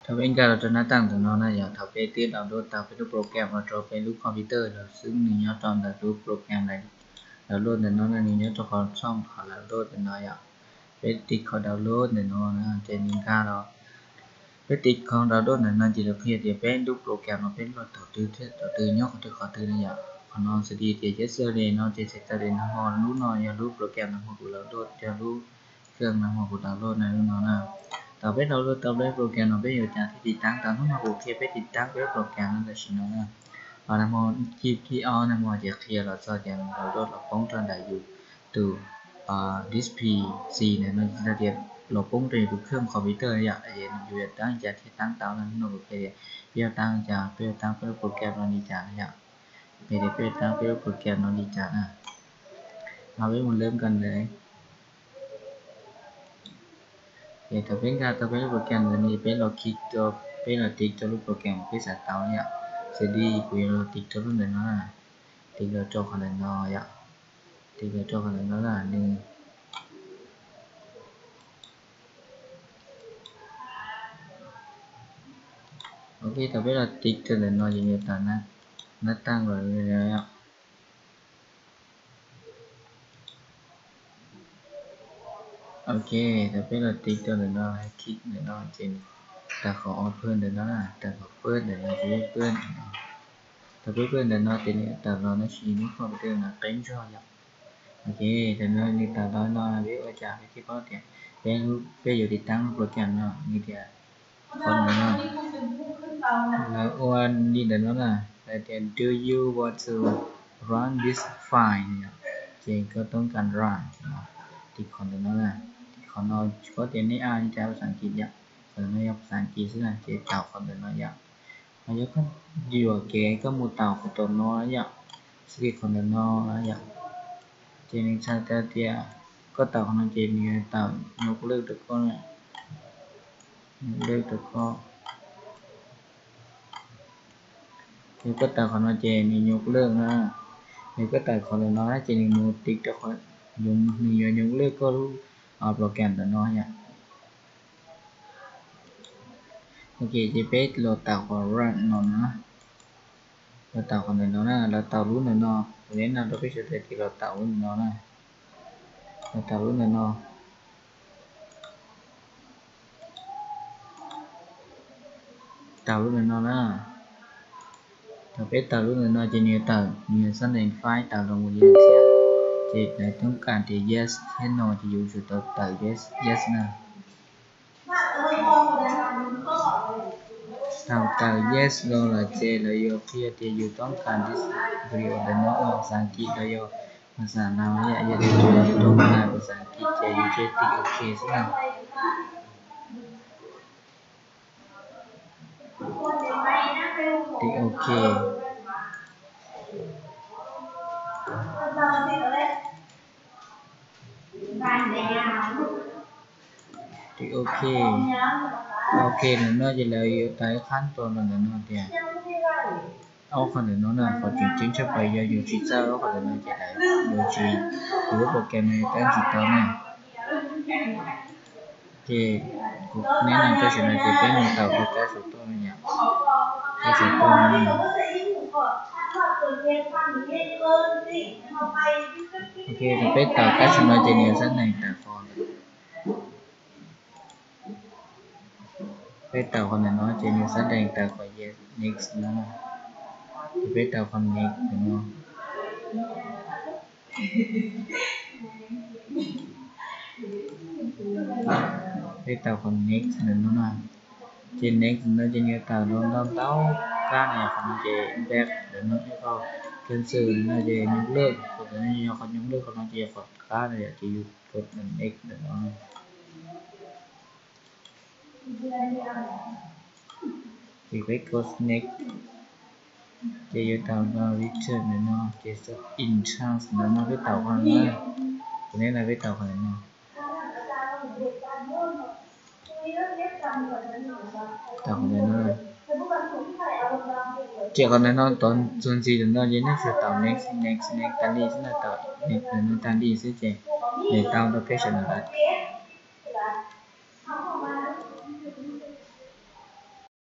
Thaum peb nkag los rau nab tag ntawm no na yog thaum peb twb download tau peb lub program los rau peb lub computer los xwb, nws nyob rau ntawm lub program download ntawm no na, nws nyob rau qhov thooj qhov download ntawm no yom. Peb tiv qhov download ntawm no na ces nws nkag los. Peb tiv qhov download ntawm no ces lawv qhia tias peb lub program no peb los thaum twg thiab thaum twg nyob qhov twg qhov twg na yom. Qhov no xws li tias yesterday no ces txhais tau tias nag hmo lub no yog lub program nag hmo kuv download, yog lub kheej nag hmo kuv download na lub no na. Thaum peb download tau peb program no peb yuav cas thiaj tiv taab tau, hnub no kuv qhia peb tiv taab peb program no tam sim no na. Nag hmo thib ob nag hmo ces qhia los txog tias download los poob rau ntawm yus tus disk P C ntawm no, txhais tau tias los poob rau yus tus kheej computer yom. Yus yuav taab li cas thiaj taab tau na, hnub no kuv qhia tias peb yuav taab li cas, peb yuav taab peb program no li cas na yom. Qhia tias peb yuav taab peb program no li cas na. Los peb mus lawv nkaus ntawd. Ces thaum peb nkag tau peb lub program ntawd no peb los kis rau, peb los tiv rau lub program peb xav tau yom. Xws li kuv yuav los tiv rau lub ntawm no na, tiv los rau qhov ntawm no yom, tiv los rau qhov ntawm no na nws. Ok, thaum peb los tiv rau ntawm no ces nws tawm nab tag los yom. Ok, thaum peb los tiv rau ntawm no, kis ntawm no ces tawm qhov open ntawm no na, tawm qhov pab ntawm no ces peb pab ntawm no. Thaum peb pab ntawm no ces nws tawm los no ces nws qhov pab ntawm no qeeb zog yom. Ok, thaum no nws tawm los no peb ua cas peb thiaj paub tias peb, peb yuav tiv taab lub program no, nws tias qhov ntawm no lawv ua li ntawm no na, lawv tias do you want to run this file no, ces koj toob kas run no, tiv qhov ntawm no na, tiv qhov no tsis paub tias neb a li cas xav kiv yom, qhov ntawm no yog xav kiv xwb na, ces taus qhov ntawm no yom. Ho yog koj yuam kev koj mus taus qhov tom no yom, xws li qhov ntawm no yom, ces nws txhais tau tias koj taus qhov no ces nws yuav tawm nyuj lwj rau koj, nyuj lwj rau koj. Yog koj taus qhov no ces nws nyuj lwj na, yog koj taus qhov ntawm no ces nws mus tiv rau qhov, nws yuav nyuj lwj koj lub program ntawm no yom. Ok, ces peb los taus qhov run no na, los taus qhov ntawm no na, los taus lub ntawm no, kuv neb no rau peb sawv daws ces los taus lub ntawm no na, los taus lub ntawm no. Taus lub ntawm no na. Thaum peb taus lub ntawm no ces nws yuav tawm, nws yuav xab ntees file tawm los mus li no thiab. Ces lawv toob kas tias yes thiab no ces yus tsum tau tawm yes, yes na. Thaum tawm yes los lawm ces lawv yuav qhia tias yus toob kas this video ntawm no ua xas kiv los yog xas laus yom. Yog tias yus toob kas xas kiv ces yus tsum tiv ok xwb na. Tiv ok. Tiv ok. Ok, ntawm no ces lawv yuav tau ib qhab rau los ntawm no tias ob qhov ntawm no na, qhov tseem ceeb tshaj plaws yog yus tsis txawj ob qhov ntawm no ces lawv yuav tsis, yus lub program no yuav tab tsis tau na. Ces kuv neb no rau saum no ces peb mus taus rau kab saum toj no yom. Kab saum toj no. Ok, thaum peb taus kab saum no ces nws yuav xab ntees tawm qhov ntawm, peb taus qhov ntawm no ces nws yuav xab ntees tawm qhov yes, next no. Ces peb taus qhov next ntawm no. Peb taus qhov next ntawm no na. Ces next ntawm no ces nws yuav tawm los ntau ntau kab na, yog qhov no ces back ntawm no, ib qho cancel ntawm no ces nyuj lwj, qhov ntawm no yog qhov nyuj lwj, qhov no ces yog qhov qab na yom, ces yus kos next ntawm no. Ces peb kos next, ces yuav tau no return ntawm no, ces entrance ntawm no peb taus qhov no, kuv neb no peb taus qhov ntawm no. Taus qhov ntawm no. Ces qhov ntawm no tod txuas ntxiv ntawm no ces nej tsuas taus next, next, next tas li xwb na, taus next ntawm no tas li xwb ces nws tau rau peb sawv daws lawm.